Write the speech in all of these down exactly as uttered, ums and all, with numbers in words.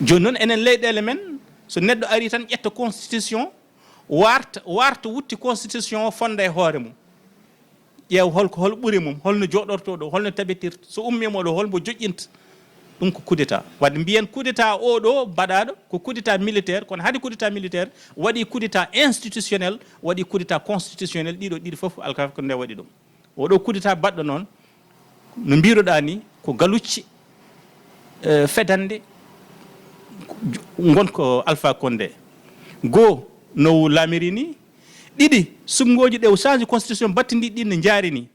Jooni noon, enen leyɗeele men, so neɗɗo ari tan, ƴetta constitution, warta, warta wutte constitution o, fonnda e hoore mum. Ƴeew hol ko, hol ɓuri mum, holno jooɗortoo ɗo, holno tabitirta, so ummiima ɗo, hol mbo joƴƴinta. Ɗum ko coup d'état. Wadde mbiyen coup d'état o ɗo mbaɗaaɗo ko coup d'état militaire, kono haade coup d'état militaire, waɗi coup d'état institutionnel, waɗi coup d'état constitutionnel, ɗiɗo ɗiɗi fof Alpha Condé waɗi ɗum. Oɗo coup d'état baɗɗo noon, no mbiruɗaa ni, ko galucci, eh, fedande ngon ko Alpha Condé. Goo, no laamiri ni, ɗiɗi, suɓngooji ɗe o change constitution battindi ɗin ne njaari ni.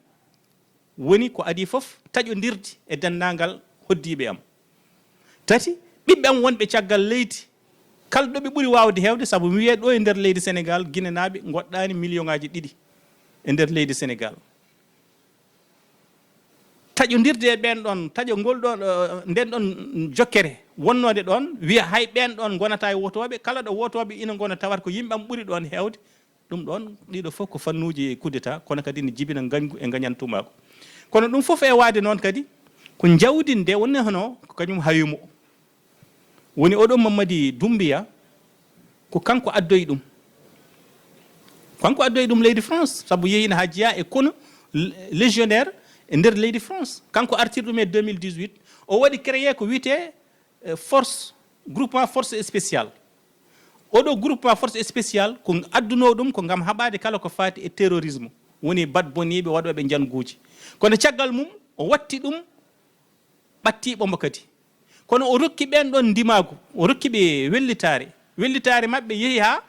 Woni ko adii fof taƴondirde e denndaangal hoddiiɓe am. Tati, ɓiɓɓe am wonɓe caggal leydi, kala ɗo ɓe ɓuri waawde heewde, sabu mi wiyee ɗo e nder leydi Senegaal, Ginenaaɓe ngoɗɗaani miliyonaaji ɗiɗi e nder leydi Senegaal. Taƴondirde e ɓeen ɗoon, taƴo ngol ɗoon, eh, ndeen ɗoon jokkere wonnoode ɗoon, wiya hay ɓeen ɗoon ngonata e wotooɓe, kala ɗo wotooɓe ina ngona tawata ko yimɓe am ɓuri ɗoon heewde. Ɗum ɗoon, ɗiɗo fof ko fannuuji coup d'état, kono kadi ne jibina ngañgu e ngañantumaagu. Kono ɗum fof e waade noon kadi, ko njawdi nde woni hono ko kañum hawi mo. Woni oɗo Mamadi Doumbouya, ko kanko addoyi ɗum. Kanko addoyi ɗum leydi France, sabu yehiino haa jeyaa e konu légionnaire e nder leydi France. Kanko artiri ɗum e deux mille dix-huit, o waɗi créé ko wiyetee, eh, force, groupement force spéciale. Oɗo groupement force spéciale ko addunoo ɗum ko ngam haɓaade kala ko faati e terrorisme, woni bat boniiɓe, waɗooɓe njanguuji. Kono caggal mum, o watti ɗum ɓattiiɓe mo kadi. Kono o rokki ɓeen ɗoon ndimaagu, o rokki ɓe wellitaare. Wellitaare maɓɓe yehi haa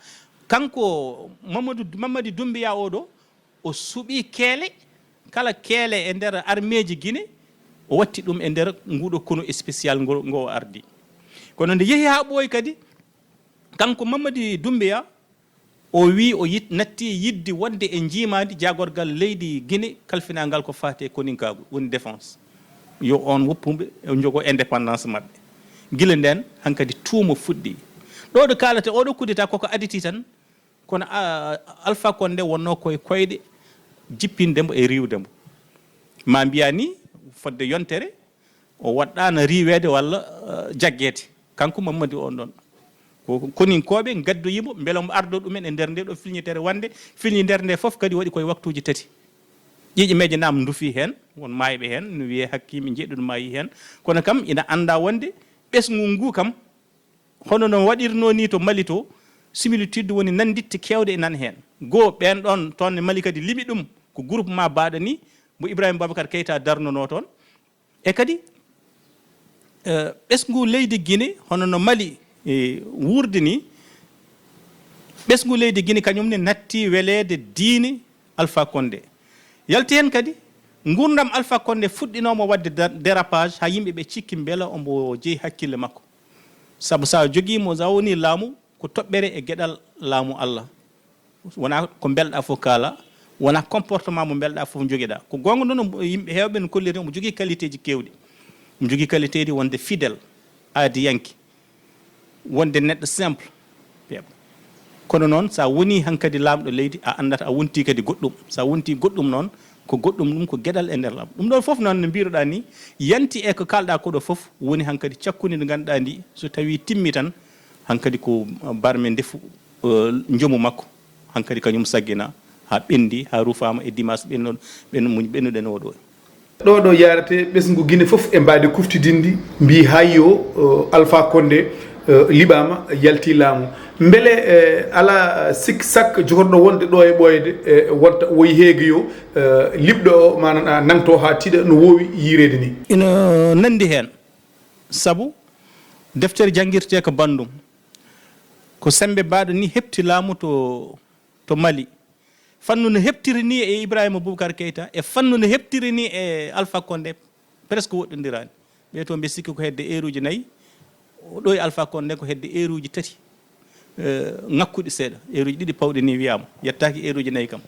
kanko Mamadou, Mamadi Doumbouya oɗo, o suɓii keele, kala keele e nder armeeji Gine, o watti ɗum e nder nguuɗo konu spécial ngo, ngo o ardi. Kono nde yehi haa ɓooyi kadi, kanko Mamadi Doumbouya, o wii o yit-, natti yiɗde wonde e njiimaandi jaagorgal leydi Gine kalfinaangal ko faati e koninkaagu, woni défense. Yo oon woppuɓe e njogo indépendance maɓɓe. Gila ndeen, hankadi tuuma fuɗɗii. Ɗo ɗo kaalata oɗo coup d'état koko aditi tan, kono, a, Alpha Condé wonnoo koye koyɗe jippinde mbo e riiwde mbo. Ma mbiyaa ni, fodde yontere, o waɗɗaano riiweede walla, eh, jaggeede. Kanko Mamadi on ɗon. Ko koninkooɓe ngaddoyi mo, mbele mo ardo ɗumen e nder nde ɗo filñitere wonde, filñi nder nde fof kadi waɗi koye waktuuji tati. Ƴiiƴe meeje nam ndufi heen, won maayɓe heen, no wiyee Hakkimi Jeɗɗuɗo maayi heen. Kono kam ina anndaa wonde ɓesngu ngu kam, hono no waɗirnoo ni to Mali to, similitude woni nannditte keewɗe e nan heen. Goo, ɓeen ɗoon toon e Mali kadi liɓi ɗum, ko groupement baaɗo ni, mbo Ibrahima Babacar Keita darnonoo toon. E kadi, eh, ɓesngu leydi Gine, hono no Mali, eh, wuurdi ni, ɓesngu leydi Gine kañum ne natti weleede diine Alpha Condé. Yalti heen kadi, nguurndam Alpha Condé fuɗɗinooma waɗde da-, dérapage, haa yimɓe ɓe cikki mbela ombo jeyi hakkille makko. Sabu so a jogii mo, so a woni laamu, ko toɓɓere e geɗal laamu Allah. Wonaa ko mbelɗaa fof kaala, wonaa comportement mo mbelɗaa fof njogiɗaa. Ko goonga noon, yimɓe heewɓe no kolliri, omo jogii qualité ji keewɗi. Omo jogii qualité ji wonde fidèle, aadiyanke, wonde neɗɗo simple. Kono noon, so a wonii hankadi laamɗo leydi, a anndat a wontii kadi goɗɗum. So a wontii goɗɗum noon, ko goɗɗum ɗum, ko geɗal e nder laamu. Ɗum ɗoon fof noon no mbiruɗaa ni, yanti e ko kaalɗaa koɗo fof, woni hankadi cakkundi ndi ngannduɗaa ndi, so tawii timmi tan, hankadi ko barme ndefu, eh, njomu makko. Hankadi kañum saggina, haa ɓenndi, haa rufaama e dimaas ɓennuɗo, ɓennu-, muñ ɓennuɗen oɗo. Ɗo ɗo yaarete ɓesngu Gine fof e mbaadi kuftidinndi, mbii hay yo, eh, Alpha Condé, eh, liɓaama, yalti laamu. Mbele, eh, alaa, eh, sik sak jogorɗo wonde ɗo e ɓooyde, eh, wonta woyi heegiyo, eh, liɓɗo o, maanaam, a nangto haa tiiɗa no woowi yiireede ni? Ina nanndi heen, sabu deftere janngirtee ko banndum. Ko semmbe baaɗo ni heɓti laamu to, to Mali. Fannu no heɓtiri ni e Ibrahima Boubacar Keita, e fannu no heɓtiri ni e Alpha Condé, presque woɗɗondiraani. Ɓee to mbe sikki ko hedde eeruuji nayi, o ɗo e Alpha Condé ko hedde eeruuji tati, eh, ŋakkuɗi seeɗa, eeruuji ɗiɗi pawɗi ni wiyaama, yettaaki eeruuji nayi kam.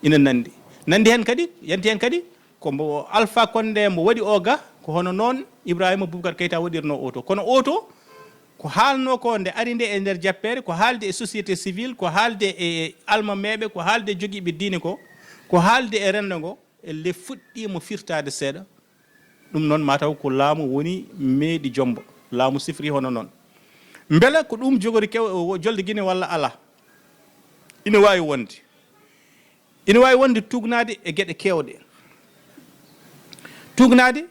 Ina nanndi. Nanndi heen kadi, yanti heen kadi, ko mbo Alpha Condé mbo waɗi o ga, ko hono noon Ibrahima Boubacar Keita waɗirno o to. Kono o to, Ko haalnoo ko nde ari nde e nder jappeere, ko haalde e société civile, ko haalde e almameeɓe, ko haalde e jogiiɓe diine ko, ko haalde e renndo ngo, elle fuɗɗiima firtaade seeɗa. Ɗum noon, maa taw ko laamu woni meeɗi jombo. Laamu sifri hono noon. Mbela ko ɗum jogori kew-, o-, jolde Gine walla alaa? Ina waawi wonde. Ina waawi wonde tuugnaade e geɗe keewɗe. Tuugnaade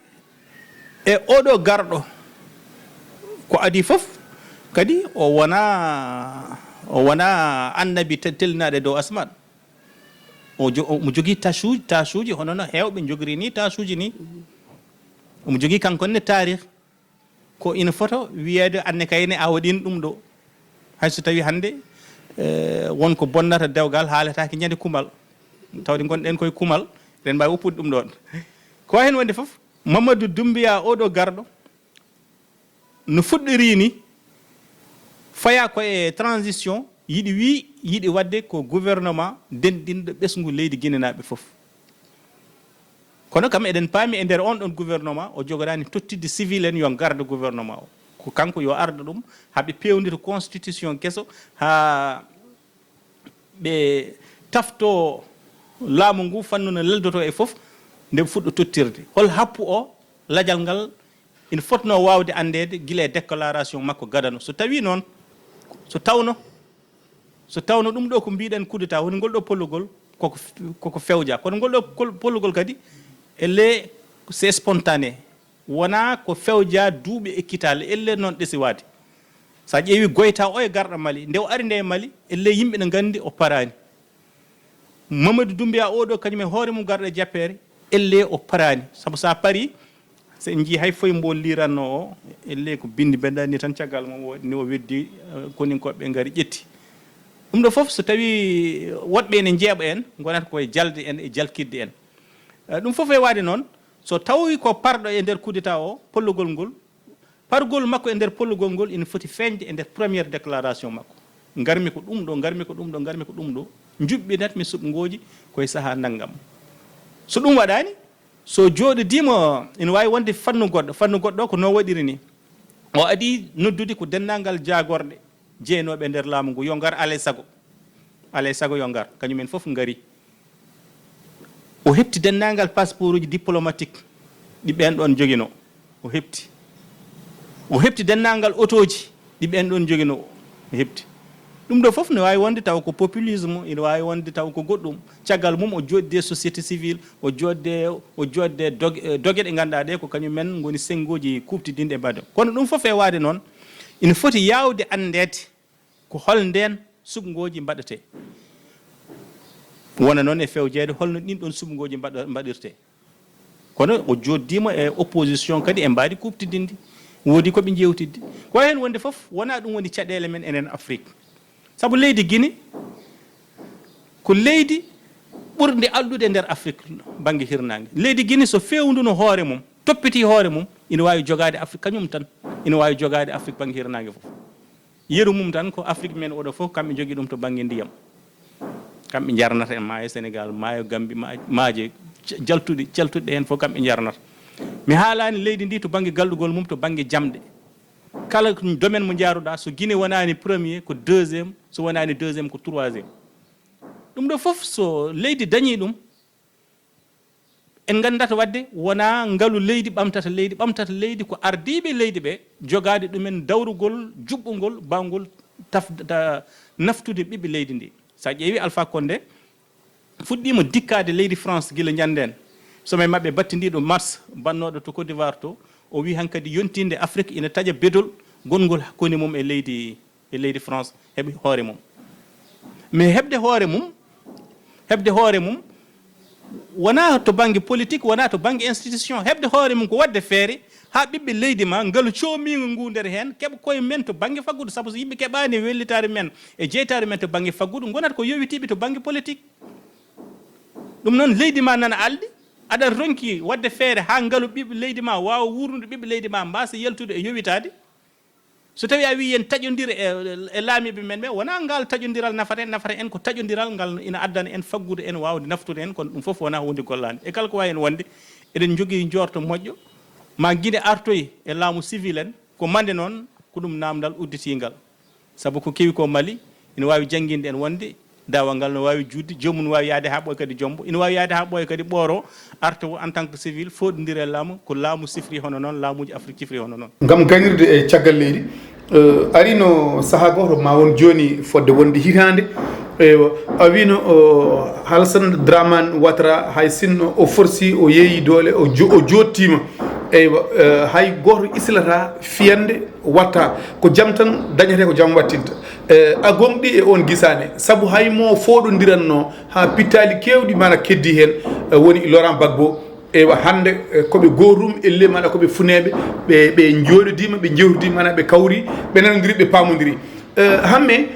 e oɗo garɗo ko adii fof, kadi o wonaa, o wonaa annabi te-, tellinaɗo e dow asmaan. O jo-, omo jogii tasuuji, tasuuji hono no heewɓe njogiri ni tasuuji ni. Omo jogii kanko ne taarih. Ko ina fota wiyeede anne kayne a waɗiino ɗum ɗo. Hay so tawii hannde, eh, won ko bonnata dewgal haaletaake ñande kumal. Tawde ngonɗen koye kumal, eɗen mbaawi woppude ɗum ɗoon. Ko wayi heen wonde fof, Mamadou Doumbouya oɗo garɗo, no fuɗɗori ni, faya ko e transition, yiɗi wii, yiɗi waɗde ko gouvernement denɗinɗo ɓesngu leydi Ginenaaɓe fof. Kono kam eɗen paami e nder on ɗon gouvernement, o jogoraani tottidde civil en yo ngardo gouvernement o. Ko kanko yo ardo ɗum, haa ɓe peewnita constitution keso, haa ɓe tafto laamu ngu, fannu no leldoto e fof, nde ɓe fuɗɗo tottirde. Hol happu o lajal ngal ina fotnoo waawde anndeede gila e déclaration makko gadano? So tawii noon, so tawno, so tawno ɗum ɗo ko mbiɗen coup d'État, woni ngol ɗo pollugol koko, koko fewja. Kono ngol ɗo kol-, pollugol kadi, elle c'est spontané. Wonaa ko fewja duuɓi e kitaale, elle noon ɗesi waade. So a ƴeewi Goyta o e garɗo Mali, nde o ari nde e Mali, elle yimɓe ne nganndi o paraani. Mamadou Doumbouya oɗo, kañum e hoore mum garɗo e jappeere, elle o paraani. Sabu so a parii, so en njii hay foye mbo liiranno o, elle ko binndi mbeɗa ni tan caggal mum o, ni o weddi, eh, koninkooɓe ngari ƴetti. Ɗum ɗo fof so tawii woɗɓe ene njeeɓa en, ngonata koye jalde en e jalkitde en. Eh, ɗum fof e waade noon, so tawii ko parɗo e nder coup d'État o, pollugol ngol, pargol makko e nder pollugol ngol ina foti feeñde e nder première déclaration makko. Ngarmi ko ɗum ɗo, ngarmi ko ɗum ɗo, ngarmi ko ɗum ɗo. Njuɓɓinat mi suɓngooji koye sahaa nanngam. So ɗum waɗaani, so jooɗodiima, ina waawi wonde fannu goɗɗo, fannu goɗɗo ko no waɗiri ni. O adii noddude ko denndaangal jaagorɗe jeynooɓe e nder laamu ngu, yo ngar alaa e sago. Alaa e sago yo ngar, kañum en fof ngari. O heɓti denndaangal passeport uji diplomatique ɗi ɓeen ɗoon njoginoo. O heɓti. O heɓti denndaangal otooji ɗi ɓeen ɗoon njoginoo. O heɓti. Ɗum ɗo fof ne waawi wonde taw ko populisme, ina waawi wonde taw ko goɗɗum. Caggal mum o jooɗdi e société civile, o jooɗde, o jooɗde dog-, eh, doge ɗe ngannduɗaa ɗe ko kañum en ngoni senngooji kuuɓtidinɗi e mbaɗde. Kono ɗum fof e waade noon, ina foti yaawde anndeede ko hol ndeen suɓngooji mbaɗetee. Wona noon e fewjeede holno ɗiin ɗoon suɓngooji mbaɗa-, mbaɗirtee. Kono o jooɗdiima e opposition kadi e mbaadi kuuɓtidinndi. Woodi ko ɓe njeewtidde. Ko wayi heen wonde fof, wonaa ɗum woni caɗeele men enen Afrique. Sabu leydi Guinée ko leydi ɓurndi alɗude e nder Afrique bannge hirnaange. Leydi Guinée so feewnduno hoore mum, toppitii hoore mum, ina waawi jogaade Afrique kañum tan, ina waawi jogaade Afrique bannge hirnaange fof. Yeru mum tan ko Afrique men oɗo fof, kamɓe njogii ɗum to bannge ndiyam. Kamɓe njarnata e maayo Sénégal, maayo Gambie, ma-, maaje ca-, jaltuɗe, caltuɗe heen fof kamɓe njarnata. Mi haalaani leydi ndi to bannge galɗugol mum, to bannge jamɗe. Kala ko domaine mo njaaruɗaa, so Guinée wonaani premier, ko deuxième, so wonaani deuxième, ko troisième. Ɗum ɗo fof, so leydi dañii ɗum, en nganndata waɗde wonaa ngalu leydi ɓamtata leydi, ɓamtata leydi ko ardiiɓe leydi ɓe jogaade ɗumen dawrugol, juɓɓungol, baawngol taf-, ta-, naftude ɓiɓɓe leydi ndi. So a ƴeewi Alpha Condé, fuɗɗiima dikkaade leydi France gila ñanndeen. Sommet maɓɓe battindiiɗo mars, bannooɗo to Côte d'Ivoire to, o wii hankadi yontiinde Afrique ina taƴa bedol gonngol hakkunde mum e leydi, e leydi France, heɓi hoore mum. Mais heɓde hoore mum, heɓde hoore mum, wonaa to bannge politique, wonaa to bannge institution. Heɓde hoore mum ko waɗde feere haa ɓiɓɓe leydi ma, ngalu coomiingu ngu nder heen, keɓa koye men to bannge faggudu. Sabu so yimɓe keɓaani wellitaare men e jeytaare men to bannge faggudu, ngonata ko yowitiiɓe to bannge politique. Ɗum noon, leydi ma nana alɗi, aɗa ronki waɗde feere haa ngalu ɓiɓɓe leydi ma waawa wuurnude, ɓiɓɓe leydi ma mbaasa yaltude e yowitaade. So tawii a wii yen taƴondir e, e laamiiɓe men ɓe, wonaa ngal taƴondiral nafata en, nafata en ko taƴondiral ngal ina addana en faggude en, waawde naftude en, kono ɗum fof wonaa huunde gollaande. E kala ko waawi heen wonde, eɗen njogii njoorto moƴƴo, ma Gine artoy e laamu civil en, ko mande noon, Ko ɗum naamndal udditiingal. Sabu ko kewi ko Mali, ina waawi jannginde en wonde daawal ngal no waawi juutde, joomum no waawi yahde haa ɓooya kadi jommbo, ina waawi yahde haa ɓooya kadi ɓooro, arta o en tant que civil, fooɗondira e laamu, ko laamu sifri hono noon, laamuuji Afrik cifri hono noon. Ngam gaynirde e caggal leydi, eh, arino sahaa gooto, ma won jooni fodde wonde hitaande, eywa, a wiino, o, Alassane Dramane Ouattara, hay sinno o forsi, o yeeyi doole, o jo-, o joottiima, eywa, eh, hay gooto islata fiyande watta, ko jam tan dañetee, ko jam wattinta. Eh, a gomɗii e oon gisaane, sabu hay mo fooɗondirannoo haa pittaali keewɗi mana keddii heen, eh, woni Laurent Gbagbo, eywa, hannde, eh, ko ɓe gootum, ellee mana ko ɓe funeeɓe, ɓe, ɓe njooɗodiima, ɓe njewtidii mana ɓe kawri, ɓe nanondirii, ɓe paamondiri. Eh, Hamme, eh,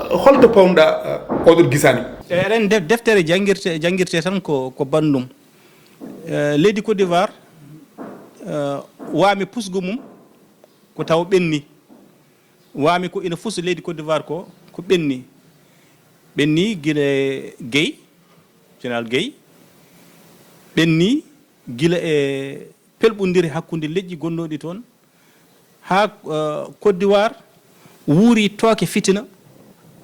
holto pawnuɗaa, eh, oɗon gisaani? Eɗen def-, deftere janngirte, janngirte tan ko, ko banndum. Eh, leydi Côte d'Ivoire, eh, waami pusgu mum ko taw ɓenni. Waami ko ina fusa leydi Côte d'Ivoire ko, ko ɓenni. Ɓenni gila Guèye, Général Guèye. Ɓenni gila e pelɓondire hakkunde leƴƴi gonnooɗi toon. Haa, eh, Côte d'Ivoire wuuri tooke fitina,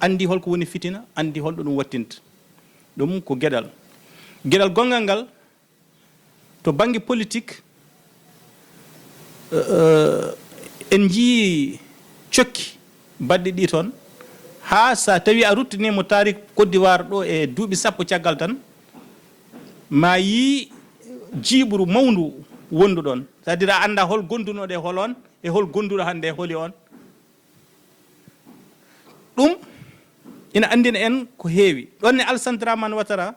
anndi holko woni fitina, anndi holɗo ɗum wattinta. Ɗum ko geɗal. Geɗal gonngal ngal, to bannge politik, eh, en njiyii cokki baɗɗi ɗi toon, haa so tawii a ruttiniima taariik Côte d'Ivoire ɗo e duuɓi sappo caggal tan, ma yii jiiɓru mawndu wondu ɗoon. C'est-à-dire a anndaa hol gondunooɗo e hol oon, e hol gonduɗo hannde e holi oon. Ɗum ina anndina en ko heewi. Ɗoon ne Alassane Dramane Ouattara,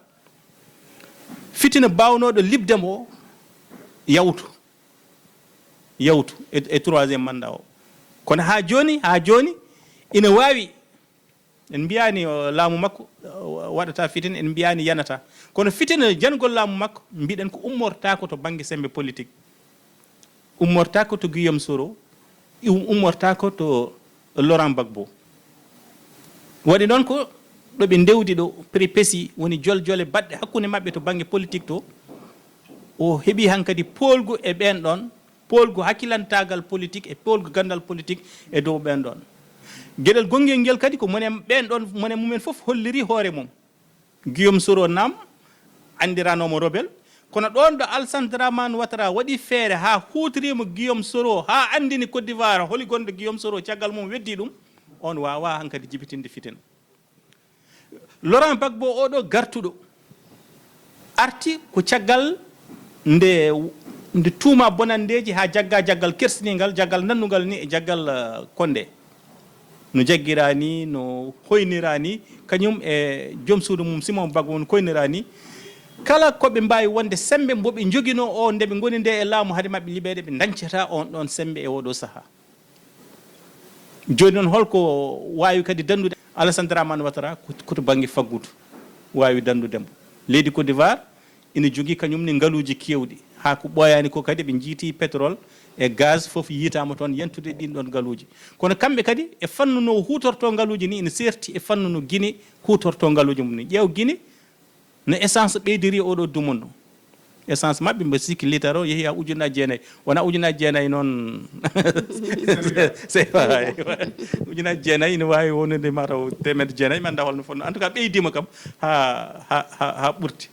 fitina baawnooɗo liɓde mo yawtu, yawtu e, e troisième mandat o. Kono haa jooni, haa jooni ina waawi, en mbiyaani, o, laamu makko, o, waɗata fitina, en mbiyaani yanata. Kono fitina jangol laamu makko, mbiɗen ko ummortaako to bannge semmbe politik. Ummortaako to Guillaume Soro, um-, ummortaako to Laurent Gbagbo. Waɗi noon ko ɗo ɓe ndewdi ɗo, péripétie, woni jol-, jole baɗɗe hakkunde maɓɓe to bannge politik to. O heɓi hankadi poolgu e ɓeen ɗoon, poolgu hakkilantaagal politik e poolgu ganndal politik e dow ɓeen ɗoon. Geɗel gonngel ngel kadi ko mone ɓeen ɗoon, mone mumen fof holliri hoore mum. Guillaume Soro naam, anndiranooma rebelle, kono ɗoon ɗo Alassane Dramane Ouattara waɗi feere haa huutoriima Guillaume Soro, haa anndini Côte d'Ivoire holi gonɗo Guillaume Soro, caggal mum weddii ɗum, oon waawaa hankadi jibitinde fitina. Laurent Gbagbo oɗo gartuɗo arti ko caggal nde, nde tuuma bonanndeeji haa jagga jaggal kersiniingal, jaggal nannungal ni e jaggal, eh, Condé. No jaggira ni, no hoynira ni, kañum e joom suudu mum Simon Gbagbo no koynira ni. Kala ko ɓe mbaawi wonde semmbe mbo ɓe njoginoo o nde ɓe ngoni nde e laamu hade maɓɓe liɓeede, ɓe ndañcata oon ɗoon semmbe e oo ɗoo sahaa. Jooni noon, holko waawi kadi danndude Alassane Dramane Ouattara ko, ko to bannge faggudu waawi danndude mo? Leydi Côte d'Ivoire ina jogii kañum ne ngaluuji keewɗi, haa ko ɓooyaani ko kadi ɓe njiiti pétrole e gaz fof yiytaama toon, yentude ɗiin ɗoon ngaluuji. Kono kamɓe kadi e fannu no huutortoo ngaluuji ni ina seerti e fannu no Guinée huutortoo ngaluuji mum ni. Ƴeew Guinée, no essence ɓeydiri oɗo dumunna. Essence maɓɓe, mbo sikki litre o yehi haa ujunnaji jeenayi. Wona ujunnaji jeenayi noon. Se-, se-, ujunnaji jeenayi ina waawi wonude mataw teemedde jeenayi, mi annda holno fotnoo. En tout cas, ɓeydiima kam haa, haa, haa, haa ɓurti.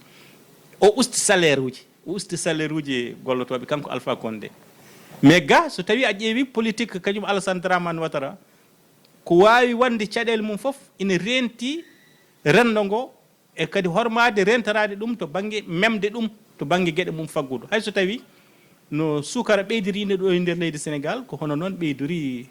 O usti salaire uji. O usti salaire uji gollotooɓe, kanko Alpha Condé. Mais ga, so tawi a ƴeewi politique kañum Alassane Dramane Ouattara, ko waawi wonde caɗeele mum fof ina renti renndo ngo, e kadi hormaade, rentaraade ɗum to bannge memde ɗum, to bannge geɗe mum faggudu. Hay so tawi no suukara ɓeydiri nde ɗo e nder leydi Sénégal, ko hono noon ɓeydori,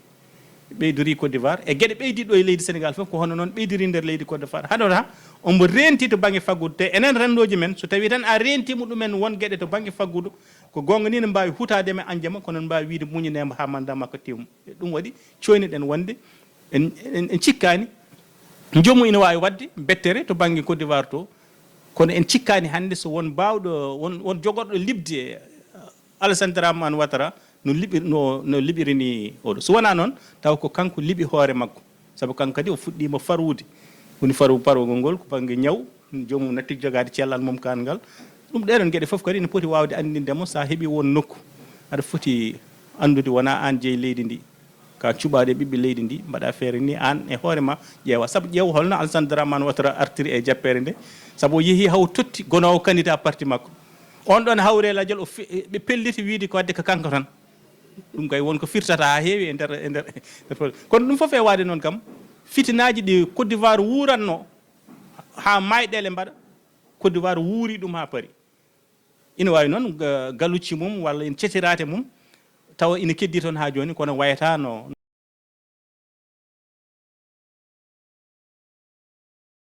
ɓeydori Côte d'Ivoire. E geɗe ɓeydiiɗo e leydi Sénégal fof, ko hono noon ɓeydiri nder leydi Côte d'Ivoire. Haɗata omo renti to bannge faggudu. Te enen renndooji men, so tawi tan a rentiima ɗumen won geɗe to bannge faggudu, ko goonga ni ne mbaawi hutaade ma anjama, kono ne mbaawi wiyde muñanee mo haa mandat makko timma. E ɗum waɗi, cooyniɗen wonde en, en, en cikkaani, joomum ina waawi waɗde bettere to bannge Côte d'Ivoire to, kono en cikkaani hannde so won baawɗo, won, won jogorɗo liɓde, eh, Alassane Dramane Ouattara no liɓir-, no, no liɓiri ni oɗo. So wonaa noon, taw ko kanko liɓi hoore makko. Sabu kanko kadi o fuɗɗiima farwude. Woni farwu, farwugol ngol ko bannge ñaw, joomum natti jogaade cellal mum kaangal. Ɗum ɗee ɗoon geɗe fof kadi ene poti waawde anndinde mo, so a heɓii won nokku, aɗa foti anndude wonaa aan jeyi leydi ndi. Ka cuɓaaɗo e ɓiɓɓe leydi ndi, mbaɗa feere ni aan e hoore ma, ƴeewa. Sabu ƴeew holno Alassane Dramane Ouattara artiri e jappeere nde. Sabu o yehi haw totti gonoowo candidat parti makko. On ɗon hawre lajol, o fi-, ɓe pelliti wiide ko wadde ko kanko tan. Ɗum kay won ko firtata haa heewi e nder, e nder, e nder. Kono ɗum fof e waade noon kam, fitinaaji ɗi Côte d'Ivoire wuuratno haa mayɗeele mbaɗa, Côte d'Ivoire wuuri ɗum haa pari. Ina waawi noon ga-, galucci mum walla ina cetiraate mum, tawa ina keddii toon haa jooni, kono wayata no,